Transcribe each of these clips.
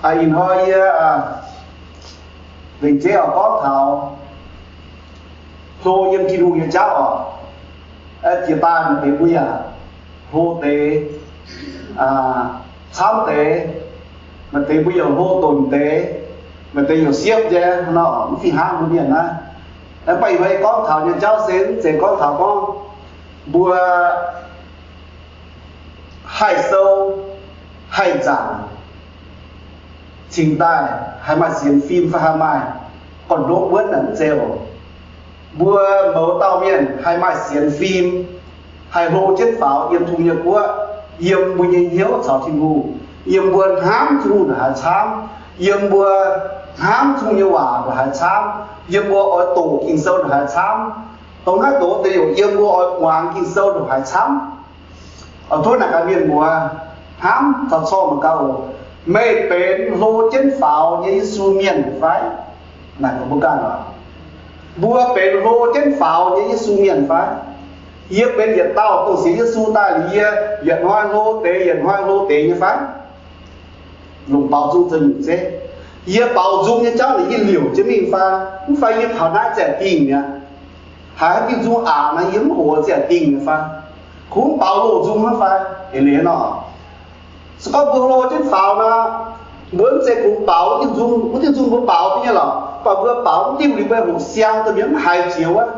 Ih hnoi yie mbenc zeiv oix gorngv taux hlo yiem Tin-Hungh nyei jauv oc. Jiex daaih maaih deix mbuo yaac hlo deix, camv deix, maaih deix mbuo yaac hlo donc deix, maaih deix yaac siepv nyei nor, mv fih hnangv mbuo mienh naaiv. Mv baac ih hnoi gorngv taux nyei jauv se mv zeiz gorngv taux gorngv mbuo haih sou, haih nzaangc, cingx daaih haih maaih sienx fim fai haih maaih gorn-ndoqv wuonv naaic mv zeiz oc. Mbuo mouz dauh mienh haih maaih sienx fim, haih hlo jienv faaux yiem Tin-Hungh nyei guoqv, yiem mbuo nyei hnyouv caux Tin-Hungh, yiem mbuo hnamv Tin-Hungh ndongc haaix camv, yiem mbuo hnamv Tin-Hungh nyei waac ndongc haaix camv, yiem mbuo oix doqc Ging-Sou ndongc haaix camv, dongh naaiv doqc deix youc yiem mbuo oix muangx Ging-Sou ndongc haaix camv. Oix tov naaic gaax mienh muoz hnamv taux corc mangc gaax oc. Meih benx hlo jienv faaux nyei Yesu mienh fai? Naaic gaax mbuo ganh oc. Mbuo benx hlo jienv faaux nyei Yesu mienh fai? Yie benx yietc dauh dongh sienx Yesu daaih liuz yie yietc hnoi hlo deix yietc hnoi hlo deix nyei fai? Longc baaux nzung zoux nyungc zeiv. Yie baaux nzung nyei jauv naaic yie liouc jienv mingh fai? Mv fai yie taux naaiv za'gengh mi'aqv. Haiz haaix diuh nzung aqc nor yie mv hoqc za'gengh mi'aqv fai? Kungx baaux loz nzung hnangv fai? Eix leiz nor, se gorngv mbuo hlo jienv faaux nor, mbuo mv zeiz kungx baaux wuov diuh nzung, wuov diuh nzung mbuo baaux duqv nyei lorqc, mv baac mbuo baaux wuov diuh liuz mbuo hoqc siang daaih mienh mv haiz jiex wuov.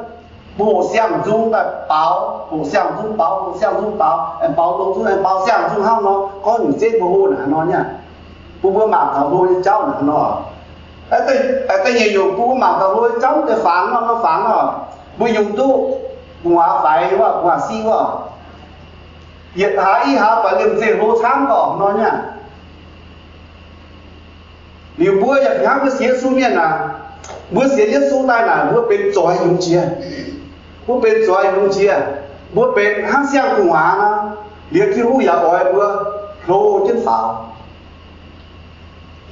Mbuo hoqc siang nzung daaih baaux, hoqc siang nzung baaux, hoqc siang nzung baaux, aengx baaux loz nzung, aengx baaux siang nzung hnangv nor, gorngv nyungc zeiv mbuo hlo naaic nor niaa. Bun mbuo mangc taux hlo nyei jauv naaic nor. Da'nyeic nyungc bun mbuo mangc taux hlo nyei jauv mv deix fangx nor, nor fangx nor, mbuo yungz duqv gu'nguaaz faix wuov, gu'nguaaz siqv wuov, yietc hlaax i hlaax baac liemh zeih hlo camv gorqv nor niaa. Liuz mbuo yaac fih hnangv mbuo sienx Yesu mienh naaic, mbuo sienx Yesu daaih naaic mbuo benx zoix yungz jiex. Mbuo benx zoix yungz jiex. Mbuo benx hnangv siang gu'nguaaz nor, liuz Tin-Hungh yaac oix mbuo hlo jienv faaux.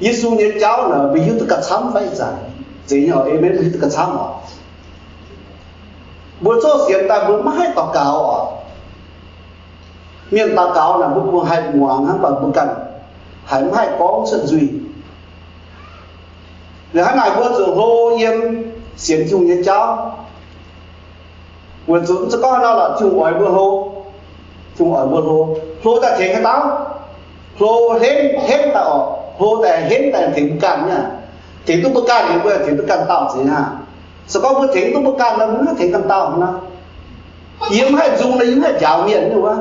Yesu nyei jauv naaic mbuo hiuv duqv gauh camv fai? Ih zanc zeiz nyei oc, amen, mbuo hiuv duqv gauh camv oc. Mbuo coqv sienx daaih mbuo maiv haih daux gaux oc. Mienh daux gaux naaic mbuo kungx haih muangx hnangv, mv baac mbuo ganh haiz mv haih gorngv cuotv nzuih. Liuz hnangv naaic mbuo zuqc hlo yiem sienx Tin-Hungh nyei jauv. Weic zuqc mv zeiz gorngv nor lorqc, Tin-Hungh oix mbuo hlo. Tin-Hungh oix mbuo hlo. Hlo daaih tengx haaix dauh? Hlo henv, henv daaih oc. Hlo daaih henv daaih tengx mbuo ganh nyei. Tengx duqv mbuo ganh liuz mbuo tengx duqv ganh dauh zeiz hnangv. Se gorngv mbuo tengx duqv mbuo ganh nor, mbuo mv haih tengx ganh dauh nor. Yie mv haih nzung nor, yie mv haih njaaux mienh nyei wuov.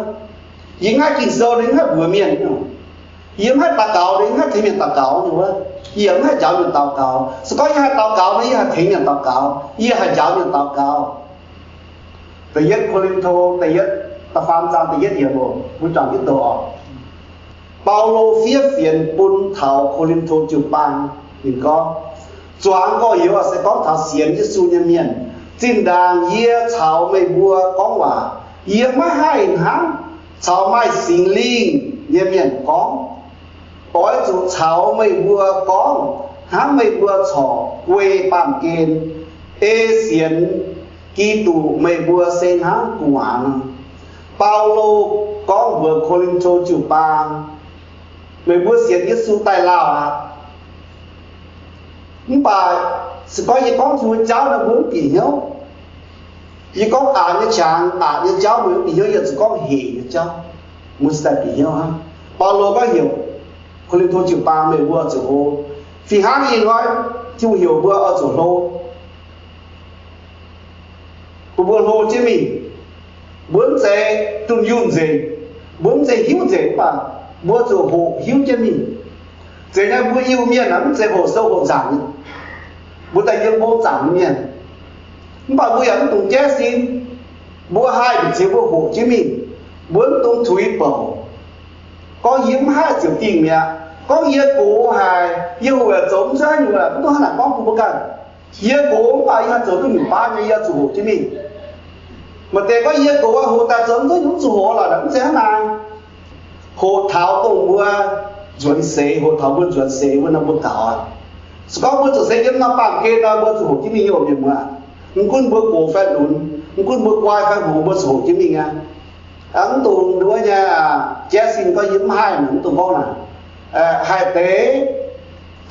Yie mv haih Ging-Sou nor, yie mv haih mbuox mienh nyei. Yie mv haih daux gaux nor, yie mv haih tengx mienh daux gaux nyei wuov. Yie mv haih njaaux mienh daux gaux. Se gorngv yie haih daux gaux nor, yie haih tengx mienh daux gaux, yie haih njaaux mienh daux gaux. Da'yietv Ko^lin^to da'yietv, da'faam zaang da'yietv yiemc oc, mbuo juangc jienv doqc oc. Baulo fiev fienx bun taux Ko^lin^to jiu-baang. Ninh gorngv, zuangx gorx-youz se gorngv taux sienx Yesu nyei mienh, zinh ndaangc yie caux meih mbuo gorngv waac, yie maiv haih hnangv caux maaih Singx Lingh nyei mienh gorngv. Oix zuqc caux meih mbuo gorngv hnangv meih mbuo corc guei baamh gen, ei sienx Giduc meih mbuo se hnangv gu'nguaaz. Baulo gorngv mbuox Ko^lin^to jiu-baang, meih mbuo sienx Yesu daaih lauh aqv. Mv baac se gorngv yie gorngv Tin-Hungh jauv nor, mbuo mv bieqc hnyouv. Yie gorngv aqc nyei qangx, aqc nyei jauv, mbuo mv bieqc hnyouv. Yie zuqc gorngv hec nyei jauv, mbuo cingx daaih bieqc hnyouv hnangv. Baulo gorngv heuc Ko^lin^to jiu-baang, meih mbuo oix zuqc hlo. Fih hnangv ih hnoi Tin-Hungh heuc mbuo oix zuqc hlo. Bun mbuo hlo jienv mingh. Mbuo mv zeiz dunh yunh nzengc, mbuo mv zeiz hiuv nzengc, mv baac mbuo zuqc hoqc hiuv jienv mingh. Zeiz naaiv mbuo Iu-Mienh aeqv, mv zeiz hoqc sou hoqc nzaangc nyei. Mbuo daaih yiem mbong zaangc nyei mienh. Mv baac mbuo yaac mv dungx jaiv sin. Mbuo haih mbu'ziex mbuo hoqc jienv mingh. Mbuo mv dungx tuix bouc. Gorngv yie mv haih ziouc dingh mi'aqv. Gorngv yie gox haic, yie hoqc yaac zoux mv cuotv haaix nyungc, mv dungx hnangv naaic gorngv bun mbuo ganh. Yie gox mv baac yie haih zoux duqv nyungc baav nyei, yie zuqc hoqc jienv mingh. Maaih deix gorngv yie gox hoqc daaih zoux mv cuotv nyungc, zuqc hoqc lorqc, mv zeiz hnangv naaic. Hoqc taux dongh mbuo nzuonx seix, hoqc taux mbuo nzuonx seix wuov nor mbuo gaux aqv. Se gorngv mbuo zuqc seix yiem norm baamh gen nor, mbuo zuqc hoqc jienv mingh nyei oc, mienh muoz. Mv gunv mbuo gox fai lunx, mv gunv mbuo guai fai hngongx, mbuo zuqc hoqc jienv mingh aqv. Mv dungx nduov nyei, jaiv sin gorngv yie mv haih, mv dungx gorngv naaic. Haih deix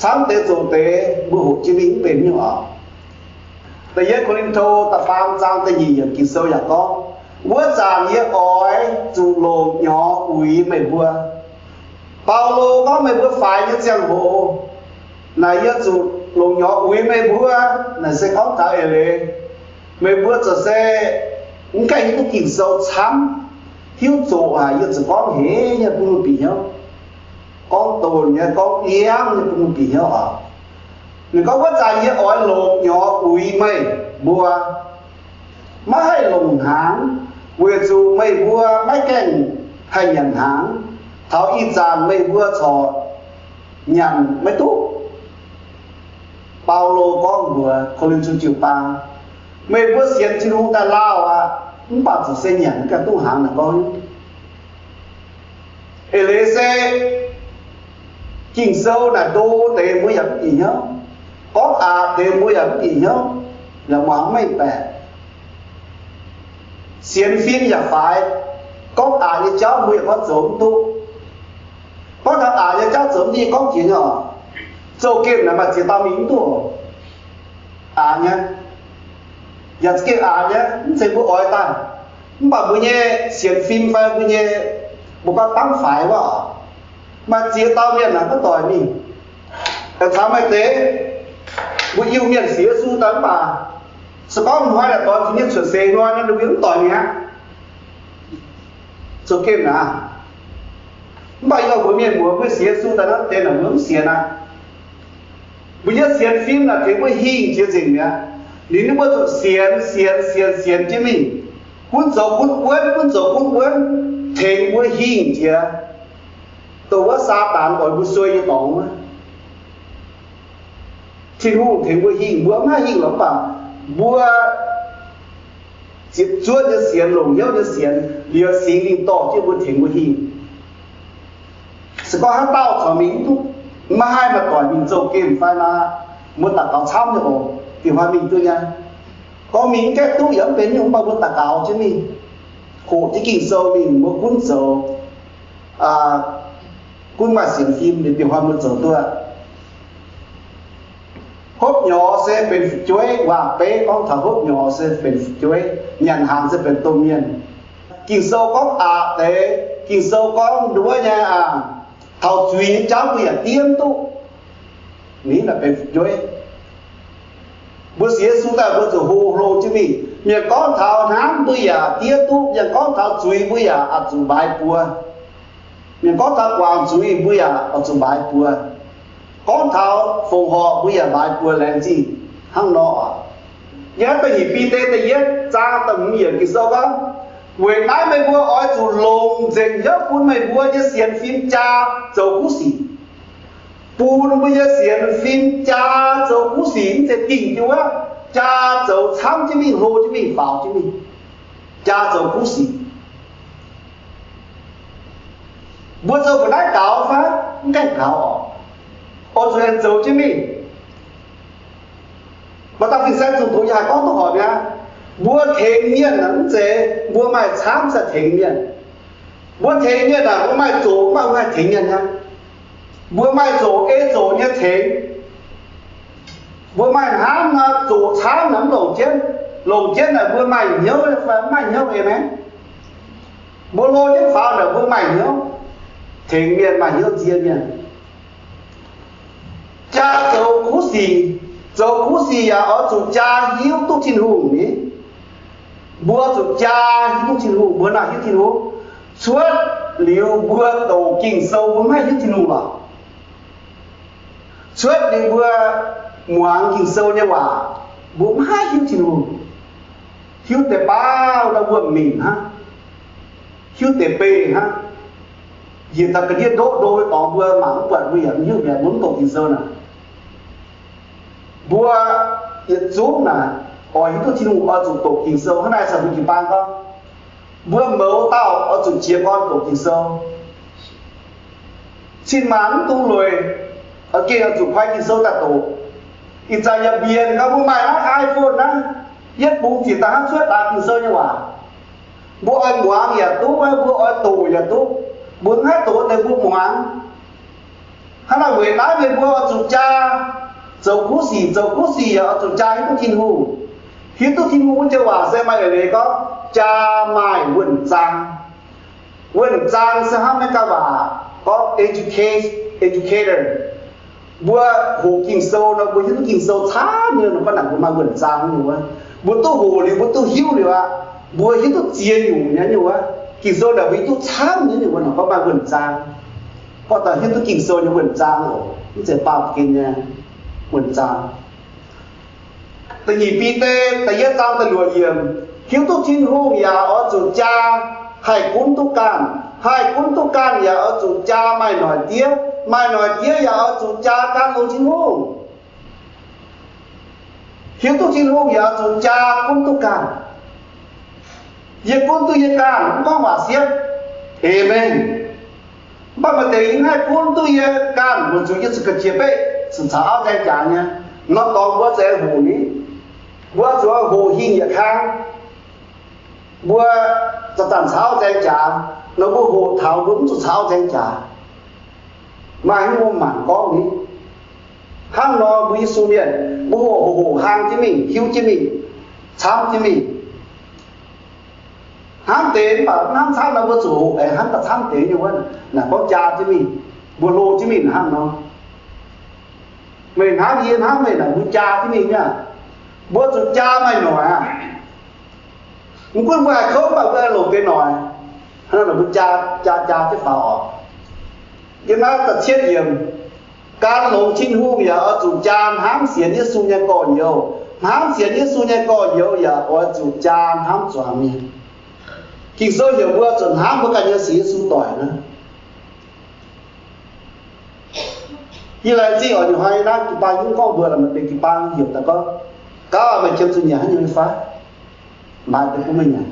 camv deix zoqc deix, mbuo hoqc jienv mingh mv benx nyungc oc. Da'yietv Ko^lin^to da'faam zaang da'nyeic yiemc Ging-Sou yaac gorngv, wuov zanc yie oix zuqc longc nyorx uix meih mbuo. Baulo gorngv meih mbuo faix nyei ziangh hoc naaic, yie zuqc longc nyorx uix meih mbuo. Naaic se gorngv taux eix leiz meih mbuo zuqc se mv gaengh hiuv duqv Ging-Sou camv, hiuv zoqc haic, yie zuqc gorngv heix nyei bun mbuo bieqc hnyouv, gorngv donc nyei, gorngv liangv nyei bun mbuo bieqc hnyouv oc. Ninh gorngv, wuov zanc yie oix longc nyorx uix meih mbuo, maiv haih longc hnaangx, weic zuqc meih mbuo maiv gaengh haih nyanc hnaangx. Taux ih zanc meih mbuo corc nyanc maiv duqv. Baulo gorngv mbuox Ko^lin^to jiu-baang, meih mbuo sienx Tin-Hungh daaih lauh aqv, mv baac zuqc se nyanc ganh duqv hnaangx naaic gorngv. Eix leiz se Ging-Sou naaic ndo deix mbuo yaac mv bieqc hnyouv, gorngv aqc deix mbuo yaac mv bieqc hnyouv, yaac muangx maiv baeqc. Sienx fim yaac faix, gorngv aqc nyei jauv mbuo yaac gorngv zoux mv duqv. Gorngv taux aqc nyei jauv zoux mv duqv, gorngv jiex nyei oc. Zouv-gemh naaic maaih ziex dauh mingh mv duqv oc. Aqc nyei, yaac za'gengh aqc nyei, mv zeiz mbuo oix daaih. Mv baac mbuo nyei sienx fim fai mbuo nyei, mbuo gorngv dangv faix wuov oc, maaih ziex dauh mienh naaic maiv doic mingh. Caux maaih deix mbuo Iu-Mienh sienx Yesu daaih mv baac se gorngv hnoi naaic doix zuqc nyei cuotv seix hnoi nor, ninh mbuo mv doic mi'aqv. Zouv-gemh naaic, mv baac yie gorngv mbuox mienh muoz, mbuo sienx Yesu daaih naaiv deix naaic mbuo mv sienx aqv. Mbuo nyei sienx fim naaic tengx mbuo hingh jiex nzengc mi'aqv. Liuz ninh mbuo zuqc sienx, sienx, sienx, sienx jienv mingh, gunv zoux gunv wuonv, gunv zoux gunv wuonv, tengx mbuo hingh jiex, dongh wuov Saadaan oix mbuo sueih nyei dorngx wuov. Tin-Hungh tengx mbuo hingh, mbuo mv haih hingh lorqc, mv baac mbuo ziepc zuoqv nyei sienx, longc hnyouv nyei sienx, liuz Singx Lingh dorh jienv mbuo tengx mbuo hingh. Se gorngv haaix dauh corc mingh mv duqv, maiv haih maaih doic mingh zouv gemh fai nor, mbuo daux gaux camv nyei oc, dingc hnoi mingh duqv nyei. Gorngv mingh mv gaengh duqv yaac mv benx nyungc, mv baac mbuo daux gaux jienv mingh, hoqc jienv Ging-Sou mingh, mbuo gunv zoux, gunv maaih sienx fim, dingc hnoi mbuo zoux duqv. Hopv nyorx se benx fu'jueiv. Waac-beiv gorngv taux hopv nyorx se benx fu'jueiv, nyanc hnaangx se benx domh mienh. Ging-Sou gorngv aqc deix, Ging-Sou gorngv nduov nyei aqv, taux zuiz nyei jauv mbuo yaac diev mv duqv. Ninh naaic benx fu'jueiv. Mbuo sienx Yesu daaih mbuo zuqc hlo hlo jienv mingh. Mienh gorngv taux hnamv mbuo yaac diev duqv. Mienh gorngv taux zuiz mbuo yaac oix zuqc mbaaix buoz. Mienh gorngv taux guangc zuiz mbuo yaac oix zuqc mbaaix buoz. Gorngv taux fongc horc mbuo yaac mbaaix buoz laengz zingh hnangv nor oc. Yiem da'nyeic Bide da'yietv zaang da'hmz yiemc Ging-Sou gorngv, weic naaiv meih mbuo oix zuqc longc nzengc hnyouv bun meih mbuo nyei sienx fim jaa zoux kuv sic. Bun mbuo nyei sienx fim jaa zoux kuv sic, mv zeiz dingh jienv wuov, jaa zoux camv jienv mingh, hlo jienv mingh, faaux jienv mingh, jaa zoux kuv sic. Mbuo zoux ga'naaiv gaux fai? Mv gaengh gaux oc. Oix zuqc aengx zoux jienv mingh. Maaih dauh fin-saeng zunh doz yaac haih gorngv duqv horpc mi'aqv. Mbuo tengx mienh mv zeiz mbuo maaih camv se tengx mienh. Mbuo tengx mienh aeqv, mbuo maaih zoqc mv baac mbuo haih tengx mienh aqv. Mbuo maaih zoqc ei zoqc nyei tengx. Mbuo maaih hnamv nor, zoqc camv nor mv longc jienv. Longc jienv naaic mbuo maaih hnyouv fai mv maaih hnyouv ei maengx. Mbuo hlo jienv faaux naaic mbuo maaih hnyouv tengx mienh, maaih hnyouv nzie mienh. Jaa zoux kuv sic. Zoux kuv sic yaac oix zuqc jaa hiuv duqv Tin-Hungh ni. Mbuo zuqc jaa hiuv duqv Tin-Hungh, mbuo naaic hiuv Tin-Hungh. Cuotv liuz mbuo doqc Ging-Sou mbuo maiv hiuv Tin-Hungh lorqc. Cuotv liuz mbuo muangx Ging-Sou nyei waac, mbuo maiv hiuv Tin-Hungh. Hiuv deix baav wuov wuom-mingh hnangv, hiuv deix beih hnangv. Njiec daaih ga'ndiev ndoqv ndo nyei dorngx mbuo mangc mv buatc, mbuo yaac mv hiuv mi'aqv, mbuo mv doqc Ging-Sou naaic. Mbuo yietc zungv naaic oix hiuv duqv Tin-Hungh oix zuqc doqc Ging-Sou. Hnangv naaic caux mbuo jiu-baang gorngv, mbuo mouz dauh oix zuqc jiez gorn doqc Ging-Sou. Cin-maanc mv dungx lueic, gengh oix zuqc koi Ging-Sou daaih doqc. Ih zanc yaac mbienc gau, mbuo maaih naaiv iPhone naaiv, yietv bungx ziqc daaih hnangv cuotv daaih Ging-Sou nyei waac. Mbuo oix muangx yaac duqv, mbuo oix doqc yaac duqv. Mbuo mv haih doqc deix mbuo muangx. Hnangv naaic weic naaiv meih mbuo oix zuqc jaa zoux kuv sic. Zoux kuv sic yaac oix zuqc jaa hiuv duqv Tin-Hungh. Hiuv duqv Tin-Hungh wuov joux waac se maaih eix leiz gorngv jaa maaih wuonh zaang. Wuonh zaang se hnangv Meiv ganh waac gorngv educate, educator. Mbuo hoqc Ging-Sou nor, mbuo hiuv duqv Ging-Sou camv nyei nor, gorngv naaic mbuo maaih wuonh zaang nyei wuov. Mbuo duqv hoqc liuz, mbuo duqv hiuv liuz aqv, mbuo hiuv duqv ziex nyungc nyei nyei wuov. Ging-Sou naaic mbuo hiuv duqv camv nyei nyei wuov nor, gorngv maaih wuonh zaang. Gorngv daaih hiuv duqv Ging-Sou nyei wuonh zaang oc, mv zeiz baamh gen nyei wuonh zaang. Da'nyeic Bide da'yietv zaang da'luoqc yiemc, hiuv duqv Tin-Hungh yaac oix zuqc jaa, haih gunv duqv ganh. Haih gunv duqv ganh yaac oix zuqc jaa maaih noic diev. Maaih noic diev yaac oix zuqc jaa gan longx Tin-Hungh. Hiuv duqv Tin-Hungh yaac oix zuqc jaa gunv duqv ganh. Yie gunv duqv yie ganh, mv gorngv waac siepv. Aamen. Mv baac maaih deix yie mv haih gunv duqv yie ganh, weic zuqc yie zuqc ga'qiex beqv, zuqc caux auv nzaeng jaax nyei. Nor dorngx mbuo zuqc hoqc ni. Mbuo zuqc hoqc hingh yietc kang. Mbuo zanc-zanc caux auv nzaeng jaax, nor mbuo hoqc taux mbuo mv zuqc caux auv nzaeng jaax. Maaih haaix nyungc mbuo mangc gorngv ni. Hnangv nor mbuo Yesu mienh, mbuo hoqc hoqc hoqc hlang jienv mingh, hiuv jienv mingh, camv jienv mingh. Hnamv deix mv baac mv hnamv camv nor, mbuo zuqc hoqc aengx hnamv daaih camv deix nyei wuov. Naaic gorngv jaa jienv mingh, mbuo hlo jienv mingh hnangv nor. Meih hnamv yie hnamv meih naaic, mbuo jaa jienv mingh nyei aqv. Mbuo zuqc jaa maaih noic aqv. Mv gunv mbuo haih kouv, mv baac mbuo longc deix noic. Hnangv naaic mbuo jaa, jaa, jaa jienv faaux oc. Yiem naaiv da'cietv yiemc, gan longx Tin-Hungh yaac oix zuqc jaa hnamv sienx Yesu nyei gorx-youz. Hnamv sienx Yesu nyei gorx-youz yaac oix zuqc jaa hnamv zuangx mienh. Ging-Sou heuc mbuo zuqc hnamv mbuo ganh nyei sienx Yesu doic naaiv. Yie laengz zingh oc, nyei hnoi naaiv jiu-baang yungv gorngv mbuo la'maah deix jiu-baang heuc daaih gorngv, gauv meih qiemx zuqc nyanc haaix nyungc nyei fai? Maaiz deix bun meih nyanc.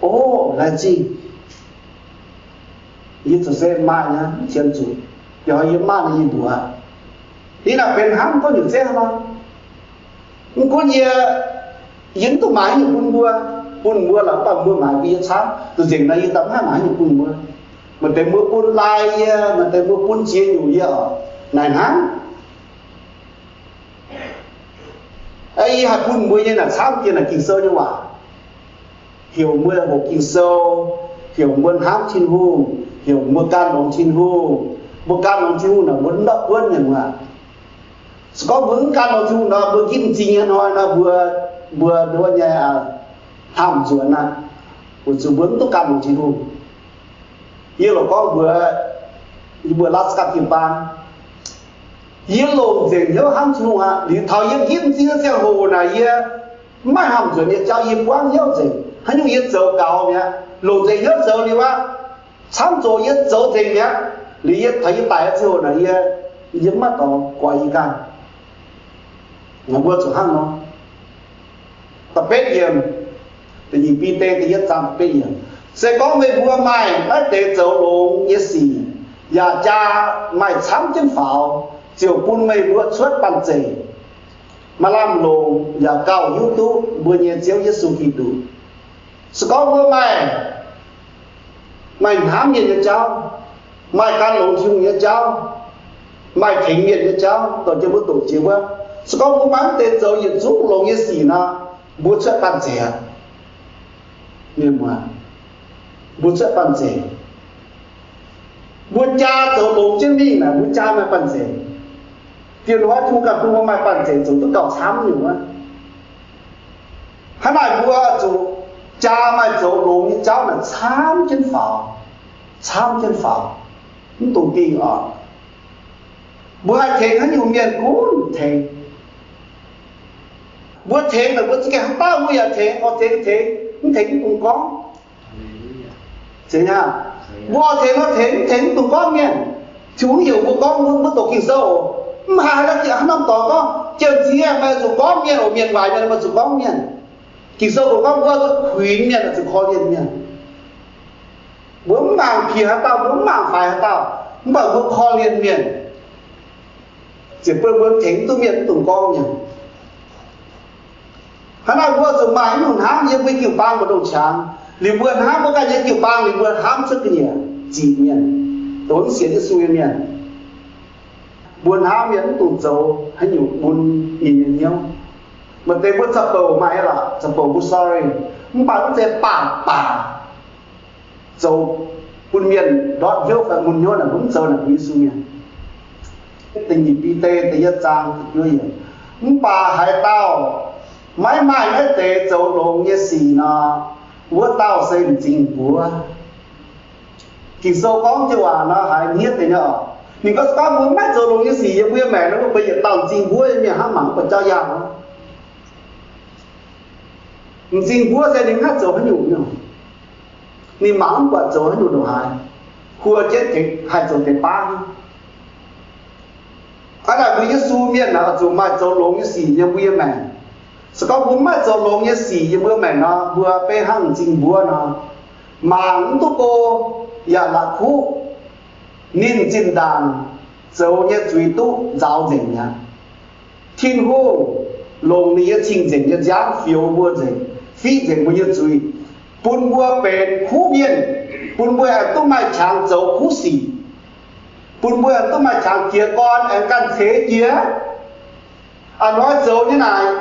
O, laengz zingh. Yie zuqc se maaih nyei, mv qiemx zuqc. Yie hnoi yie maaih nyei yie mbuox. Yie naaic benx hnangv gorngv nyungc zeiv nor. Mv gunv yie, yie mv duqv maaiz haaix nyungc bun mbuo, bun mbuo lorqc, mv baac mbuo maaiz bun yie camv. Zuqc nzengc nor yie daaih mv haih maaiz haaix nyungc bun mbuo. Maaih deix mbuo bun lai yie, maaih deix mbuo bun ziex nyungc yie oc. Naaic hnangv. Yie haih bun mbuo nyei naaic camv jiex naaic Ging-Sou nyei waac. Heuc mbuo hoqc Ging-Sou, heuc mbuo hnamv Tin-Hungh, heuc mbuo gan longx Tin-Hungh. Mbuo gan longx Tin-Hungh naaic mbuo mv ndortv buonv mienh muoz. Se gorngv mbuo mv gan longx Tin-Hungh nor, mbuo njimv m'zing nyei hnoi nor, mbuo, mbuo nduov nyei hnamv nzuonx aqv, weic zuqc mbuo mv duqv gan longx Tin-Hungh. Yie loc gorngv mbuox yie mbuo Alaska jiu-baang, yie longc nzengc hnyouv hnamv Tin-Hungh aqv. Liuz taux yie njimv m'zing nyei ziangh hoc naaic, yie mv maaih hnamv nzuonx nyei jauv, yie buangv hnyouv nzengc haaix nyungc yie zoux gaux mi'aqv. Longc nzengc hnyouv zoux liuz aqv, camv zoqc yie zoux nzengc mi'aqv. Liuz yie taux yie daic nyei ziangh hoc naaic, yie, yie mv maaih dorngx guaix yie ganh. Mbuo zuqc hnangv nor. Da'betv yiemc, da'nyeic Bide da'yietv zaang da'betv yiemc, se gorngv meih mbuo maaih naaiv deix zoux longx nyei sic, yaac jaa maaih camv jienv faaux, ziouc bun meih mbuo cuotv banh zeic, maaih lamh longc yaac gauh hiuv duqv mbuo nyei Ziouv Yesu Giduc. Se gorngv mbuo maaih, maaih hnamv mienh nyei jauv, maaih gan longx Tin-Hungh nyei jauv, maaih tengx mienh nyei jauv, dorh jienv mbuo doqc jiex wuov, se gorngv mbuo maaih naaiv deix zoux yietc zungv longx nyei sic nor, mbuo cuotv banh zeic aqv. Mienh muoz, mbuo cuotv banh zeic. Mbuo jaa zoux longx jienv mingh naaic, mbuo jaa maaih banh zeic. Dieh hnoi Tin-Hungh ganh bun mbuo maaih banh zeic zoux duqv gauh camv nyungc aqv. Hnangv naaic mbuo zuqc jaa maaih zoux longx nyei jauv naaic camv jienv faaux, camv jienv faaux, mv dungx dingh oc. Mbuo haih tengx haaix nyungc mienh gunv tengx. Mbuo tengx naaic mbuo za'gengh haaix dauh mbuo yaac tengx, oix tengx tengx, mv tengx mv dungx gorngv. Zeiz aqv. Mbuo oix tengx oix tengx, mv tengx mv dungx gorngv mienh. Tin-Hungh heuc mbuo gorngv, mbuo doqc Ging-Sou, mv haiz haaix norm dorngx gorngv, Jiem-ziex meih zuqc gorngv mienh oc, mienh waaic mienh meih zuqc gorngv mienh. Ging-Sou mbuox gorngv mbuo zuqc kuinx mienh, zuqc korv-lienh mienh. Mbuo mv mangc piex haaix dauh, mbuo mv mangc faix haaix dauh, mv baac mbuo korv-lienh mienh, ziouc bun mbuo tengx duqv mienh mv dungx gorngv mienh. Hnangv naaic mbuo zuqc maaih haaix nyungc hnamv yiem mbuo jiu-baang mbu'ndongx qangx, liuz mbuo hnamv mbuo ganh nyei jiu-baang, liuz mbuo hnamv cuotv ga'nyiec ziqc mienh, dongh mv sienx Yesu nyei mienh. Mbuo hnamv mienh mv dungx zoux haaix nyungc bun ninh nyei hnyouv. Maaih deix mbuo za'bouc maaih aqv lorqc, za'bouc mbuo sorry, mv baac mv zeiz baac baac zoux bun mienh ndortv hnyouv fai mun hnyouv naaic, mbuo mv zoux naaic bun Yesu mienh. Da'nyeic Bide da'yietv zaang, mv baac haaix dauh maiv maaih naaiv deix zoux longx nyei sic nor, wuov dauh se m'zing mbuov. Ging-Sou gorngv jienv waac nor haiz hniev deix nyei oc. Ninh gorngv, se gorngv mbuo maiv zoux longx nyei sic yiem mbuo nyei maengc nor, mbuo benx yietc dauh m'zing mbuov nyei mienh hnangv, mangc mv buatc jauv yaangh. M'zing mbuov se ninh maiv zoux haaix nyungc nyei. Ninh mangc mv buatc zoux haaix nyungc ndongc haaix, huo jienv tengx haih zoux deix baav. Hnangv naaic mbuo Yesu mienh naaic oix zuqc maaih zoux longx nyei sic yiem mbuo nyei maengc. Se gorngv mbuo maiv zoux longx nyei sic yiem mbuo maengc nor, mbuo beiv hnangv m'zing mbuov nor, mangc mv duqv go, yaac la'kuqv. Ninh zinh ndaangc zoux nyei zuiz duqv nzaaux nzengc mi'aqv. Tin-Hungh longc ninh nyei cing-nzengc nyei nziaamv fioux mbuo nzengc, fiqv nzengc mbuo nyei zuiz, bun mbuo benx kuv mienh, bun mbuo aengx duqv maaih qangx zoux kuv sic, bun mbuo aengx duqv maaih qangx jiez gorn aengx ganh ceix jiez. A'hnoi zoux nyei naaic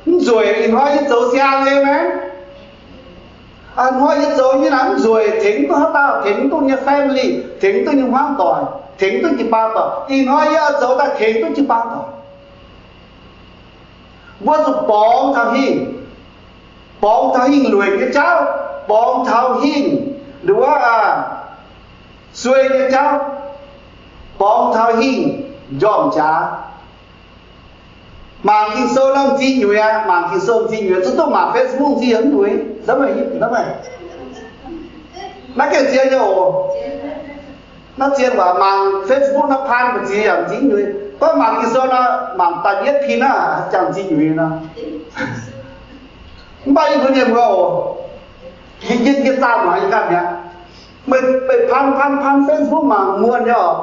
mv nzueic, ih hnoi yie zoux siang nyei maengc. A'hnoi yie zoux nyei naaic mv nzueic, tengx duqv haaix dauh, tengx duqv nyei family, tengx duqv nyei hmuangv doic, tengx duqv jiu-baang doic. Ih hnoi yie oix zoux daaih tengx duqv jiu-baang doic. Mbuo zuqc borngz taux hingh, borngz taux hingh lueic nyei jauv, borngz taux hingh nduov suei nyei jauv, borngz taux hingh njormh jaax. Mangc Ging-Sou nor m'zing nyuix aqv, mangc Ging-Sou m'zing nyuix, zuqc duqv mangc Facebook m'zing yaac mv nyuix. Naaiv gengh zien nyei oc. Naaiv zien waac, mangc Facebook naaiv paan mbu'ziex yaac m'zing nyuix. Gorngv mangc Ging-Sou nor, mangc da'yietv pin naaiv jangx m'zing nyuix nor. Mv baac yie mbuo mienh muoz oc, yie, yie, yie zaah muangx yie ganh mi'aqv. Meih, meih paan paan paan Facebook mangc muonh nyei oc,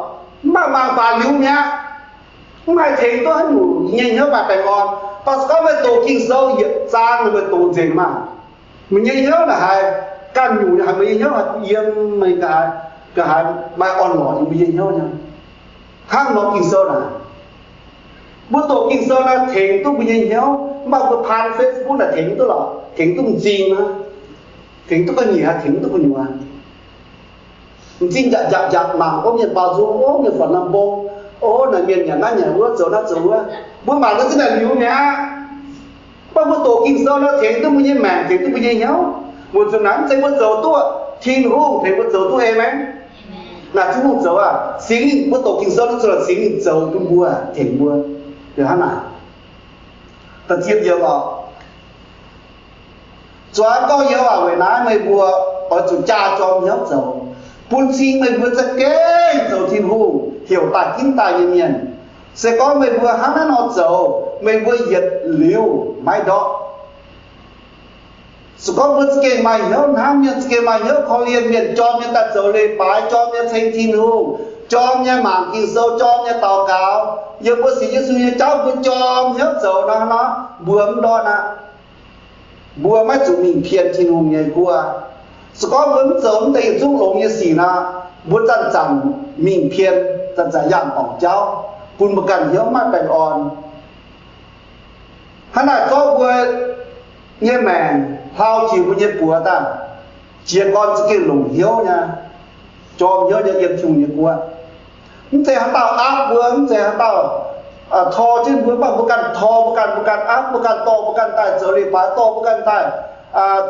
mv baac mangc baac liuz mi'aqv. Mv haih tengx duqv haaix nyungc nyei hnyouv maaih baengh orn. Baac se gorngv meih doqc Ging-Sou yietc zaang, meih doqc nzengc maah, meih nyei hnyouv naaic haiz ganh nyungc, haiz meih nyei hnyouv haiz yiem, meih nqa'haav, nqa'haav maaih orn-lorqc yiem meih nyei hnyouv nyei. Hnangv nor Ging-Sou naaic, mbuo doqc Ging-Sou naaic tengx duqv mbuo nyei hnyouv, mv baac mbuo paan Facebook naaic tengx duqv lorqc, tengx duqv m'zing aqv, tengx duqv ga'nyiec, tengx duqv gu'nyuoz. M'zing nzapc nzapc nzapc mangc, ov, mienh baaux nzung, ov, mienh faatv norm mbong, ov, naaic mienh nyanc naaiv nyanc wuov, zoux naaiv zoux wuov. Mbuo mangc nor zungv naaic liuz mi'aqv. Mv baac mbuo doqc Ging-Sou nor tengx duqv mbuo nyei maengc, tengx duqv mbuo nyei hnyouv. Weic zuqc naaic mv zeiz mbuo zoux duqv, Tin-Hungh tengx mbuo zoux duqv, aamen. Naaic Tin-Hungh zoux aac, Singx Lingh, mbuo doqc Ging-Sou nor zuqc Singx Lingh zoux bun mbuo, tengx mbuo. Hnangv naaic, da'ziex yiemc oc. Zuangx gorngv, Yie waac weic naaiv meih mbuo oix zuqc jaa jorm hnyouv zoux, bun cing meih mbuo za'gengh zoux Tin-Hungh heuc daaih ginv daaih nyei mienh. Se gorngv meih mbuo hnangv naaiv nor zoux, meih mbuo yietc liuz maiv ndortv. Se gorngv mbuo za'gengh maaih hnyouv hnamv mienh, za'gengh maaih hnyouv korv-lienh mienh, jorm nyei daaih zoux leiz-baaix, jorm nyei ceng Tin-Hungh, jorm nyei mangc Ging-Sou, jorm nyei daux gaux, yiem mbuo sienx Yesu nyei jauv mbuo jorm hnyouv zoux nor, nor mbuo mv ndortv aqv. Mbuo maiv zuqc mingh pien Tin-Hungh nyei guoqv. Se gorngv mbuo mv zoux mv deix yietc zungv longx nyei sic nor, mbuo zanc-zanc mingh pien, zanc-zanc yangh dorngc jauv, bun mbuo ganh hnyouv maiv baengh orn. Hnangv naaic zorqv mbuo nyei maengc hlauv jiex mbuo nyei buoz daaih, jiez gorn za'gengh longc hnyouv nyei, jorm hnyouv nyei yiem Tin-Hungh nyei guoqv. Mv zeiz haaix dauh aapv mbuo, mv zeiz haaix dauh tor jienv mbuo, mv baac mbuo ganh tor mbuo ganh, mbuo ganh aapv mbuo ganh, dorh mbuo ganh daaih zoux leiz-baaix, dorh mbuo ganh daaih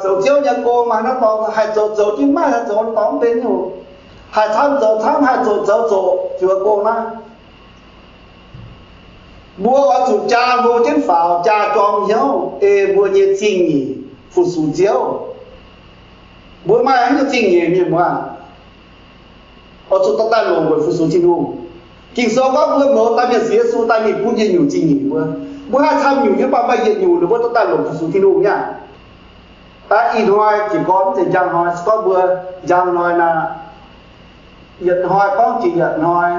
zoux Ziouv nyei gong. Maaih haaix norm dorngx haih zoux, zoux jienv, maaih haih zoux dorngx benx nyungc, haih camv zoux camv, haih zoux zoux zoqc ziouc gong naaiv. Mbuo oix zuqc jaa hlo jienv faaux, jaa jorm hnyouv, ei mbuo nyei zingh nyeic fu-sux Ziouv. Mbuo maaih haaix nyungc zingh nyeic mienh muoz, oix zuqc dorh daaih longc weic fu-sux Tin-Hungh. Ging-Sou gorngv mbuo mouz daaih mienh sienx Yesu daaih ninh bun yietc nyungc zingh nyeic mbuo. Mbuo haih camv nyungc nyei, mv baac maaih yietc nyungc ninh mbuo dorh daaih longc fu-sux Tin-Hungh nyei. Ih hnoi jiez gorn mv zeiz njang hnoi, se gorngv mbuo njang hnoi naaic, yietc hnoi gorngv jiex yietc hnoi,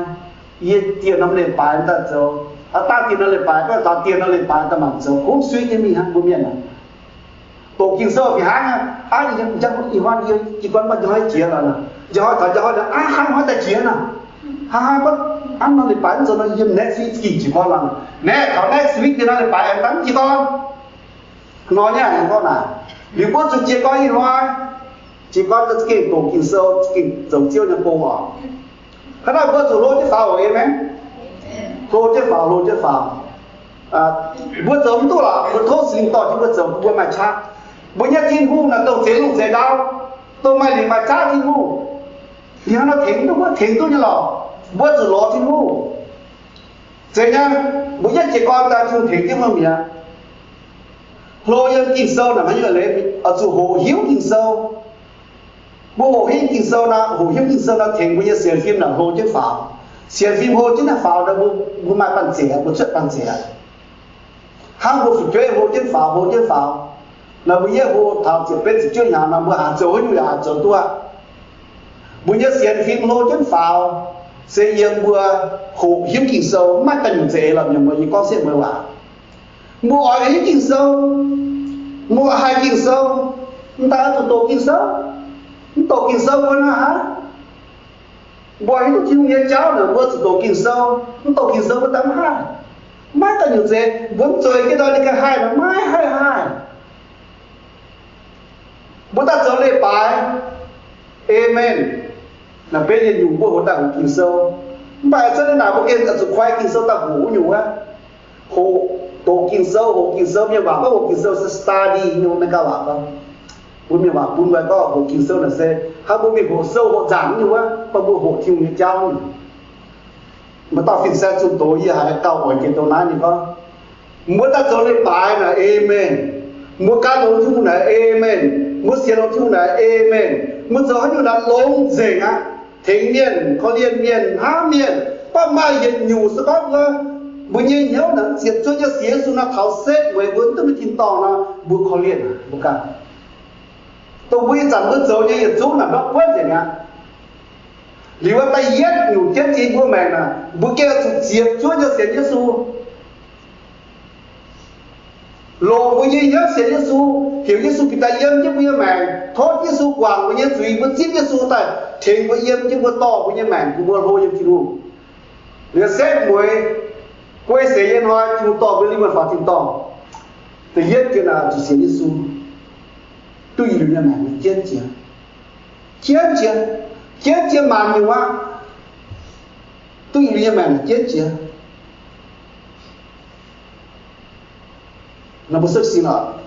yie dieh norm leiz-baaix daaih zoux, aa, dangh dieh norm leiz-baaix, gorngv taux dieh norm leiz-baaix daaih mangc zoux, kuv suiv jienv mingh hnangv mbuo mienh aac. Doqc Ging-Sou fih hnangv aqv, aa, ih hnoi yie jiez gorn mv baac njang hnoi jiex lorqc, njang hnoi taux njang hnoi, aa, hnangv hnoi daaih jiex nor. Hnangv haaix gorngv hnangv nor leiz-baaix mv zoux nor, yiem next week gengh jiez gorn laangz. Naaiv taux next week deix naaiv leiz-baaix aengx daaih mv jiez gorn. Nor nyei aqv, gorngv naaic, liuz mbuo zuqc jiez gorn ih hnoi, jiez gorn za'gengh doqc Ging-Sou, za'gengh zoux Ziouv nyei gong oc. Hnangv naaic mbuo zuqc hlo jienv faaux oc, aamen. Hlo jienv faaux, hlo jienv faaux. Mbuo zoux mv duqv lorqc, mbuo tov Singx Lingh dorh jienv mbuo zoux, mbuo maaih qaqv. Mbuo nyei Tin-Hungh naaic dongh zeix lungh zeix ndau, dongh maaih lingc maaih qaqv Tin-Hungh. Ninh hnangv nor tengx duqv, tengx duqv nyei lorqc. Mbuo zuqc lorz Tin-Hungh. Zeiz nyei, mbuo yietv jiez gorn daaih Tin-Hungh tengx jienv mbuo mi'aqv. Hlo yiem Ging-Sou naaic, maiv nyei leiz, oix zuqc hoqc hiuv Ging-Sou. Mbuo hoqc hiuv Ging-Sou nor, hoqc hiuv Ging-Sou nor tengx mbuo nyei sienx fim naaic hlo jienv faaux. Sienx fim hlo jienv naaic faaux nor, mbuo, mbuo maaih banh zeic, mbuo cuotv banh zeic. Hnangv mbuo fu'jueiv hlo jienv faaux, hlo jienv faaux. Nor mbuo yietv hlo taux ziepc betv ziepc juov hnyangx nor, mbuo haaix zoux haaix nyungc yaac haaix zoux duqv. Mbuo nyei sienx fim hlo jienv faaux, se yiem mbuo hoqc hiuv Ging-Sou, maiv daaih nyungc zeiz lorqc, mienh muoz, yie gorngv setv mueiz waac. Mbuo oix hiuv Ging-Sou, mbuo haih Ging-Sou, mv daaih zuqc doqc Ging-Sou. Mv doqc Ging-Sou mbuo nor haaix? Mbuo hiuv duqv Tin-Hungh nyei jauv naaic, mbuo zuqc doqc Ging-Sou. Mv doqc Ging-Sou mbuo daaih mv haih. Maiv daaih nyungc zeiz, mbuo mv zoux jienv nor ninh ganh haih nor, maiv haih haih. Mbuo daaih zoux leiz-baaix, aamen, naaic beiv nyei nyungc mbuo hoqc daaih hoqc Ging-Sou. Mv baac cuotv naaiv naaic mbuo gengh zuqc koi Ging-Sou daaih hoqc wuov nyungc wuov. Hoqc, doqc Ging-Sou, hoqc Ging-Sou, mienh waac gorngv hoqc Ging-Sou se study nyei, mienh ganh waac gorngv. Mbuo mienh waac bun mbuo gorngv hoqc Ging-Sou naaic se hnangv mbuo mingh hoqc sou hoqc nzaangc nyungc wuov, mv baac mbuo hoqc Tin-Hungh nyei jauv nyungc. Maaih dauh fin-saeng zunh doz yie haiz gauh oix jiex dongh naaiv ninh gorngv, mbuo daaih zoux leiz-baaix naaic, aamen. Mbuo gan longx Tin-Hungh naaic, aamen. Mbuo sienx longx Tin-Hungh naaic, aamen. Mbuo zoux haaix nyungc naaic longx nzengc aqv. Tengx mienh, korv-lienh mienh, hnamv mienh, mv baac maaih yietc nyungc se gorngv mbuo, mbuo nyei hnyouv naaic ziepc zuoqv jienv sienx Yesu nor, taux setv mueiz mbuo mv duqv mingh tin-dorngh nor, mbuo korv-lienh aqv, mbuo ganh. Dongh mbuo ih zanc mbuo zoux nyei yietc zungv naaic ndortv buonv nzengc aqv. Liuz da'yietv nyungc jienv jiex mbuo maengc naaic, mbuo gengh zuqc ziepc zuoqv jienv sienx Yesu. Longc mbuo nyei hnyouv sienx Yesu, heuc Yesu bieqc daaih yiem jienv mbuo nyei maengc, tov Yesu guangc mbuo nyei zuiz, mbuo zipv Yesu daaih tengx mbuo yiem jienv, mbuo dorh mbuo nyei maengc, mbuo hlo yiem Tin-Hungh. Liuz setv mueiz guei seix nyei hnoi, Tin-Hungh dorh mbuo lingh wuonh faaux tin-dorngh. Da'yietv jiex naaic zuqc sienx Yesu, duqv yietc liuz nyei maengc jienv jiex, jienv jiex, jienv jiex maanc nyungc aqv. Duqv yietc liuz nyei maengc jienv jiex. Nor mbuo suqv sin oc.